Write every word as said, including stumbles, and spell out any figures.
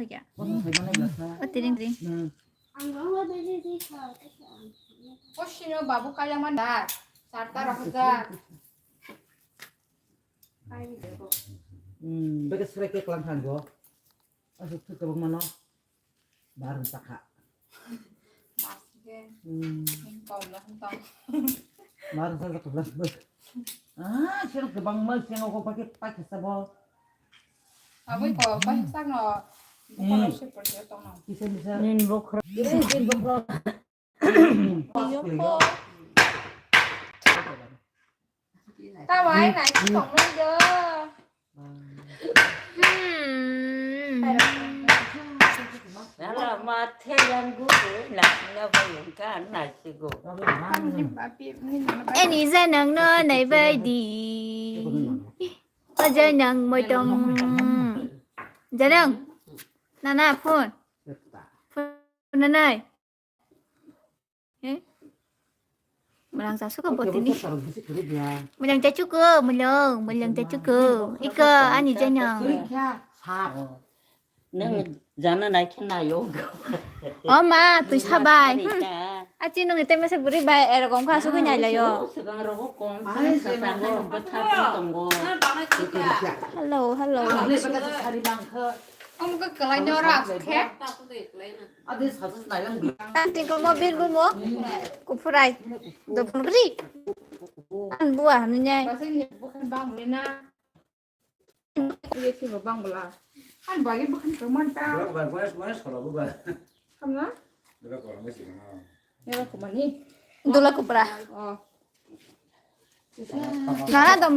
O tiring tiring. Posino babu kaya mandar. Sarta rok hojak. Beke sere ke kelang thang go. Asuk thuk kebang mano. Barang sakha. Mas ge. Kau lah tang. Barang sakha kelang. Ah, sino kebang mal sino ko pakai pakai sabo. Abui ko pakai sakno. Bukan sih percaya tong. Bisa bisa. Nin bokro. Nin bokro. Tawai nai tongmani do. Nala mathe yang guru na na bayang kan nasi go. Eni janang no nai bai di. O janang moitong. Janang. Nana phone. Phone nanai. Eh? Mwnang jasu ka botini. Mwnang jasu ko, mwnang, mwnang jasu ko. Ika ani janyang. Nang jana nai khe nayo. O ma, twi sabai. Achi nung ite mese buri bai, erokom kha sugui nai layo. Hello, hello. Omo khe kwlai nyora khe. Tang tingkol mo birgul mo. Kuphurai. Dopor gri. An bua hanu nyai. An bagi bukhan kemanta. Berapa, Bang? Mana, mana sekolah, Bang? Hamna? Berapa orang masih kenal? Nyora kumani. Dula kupra. Oh. Nana dom.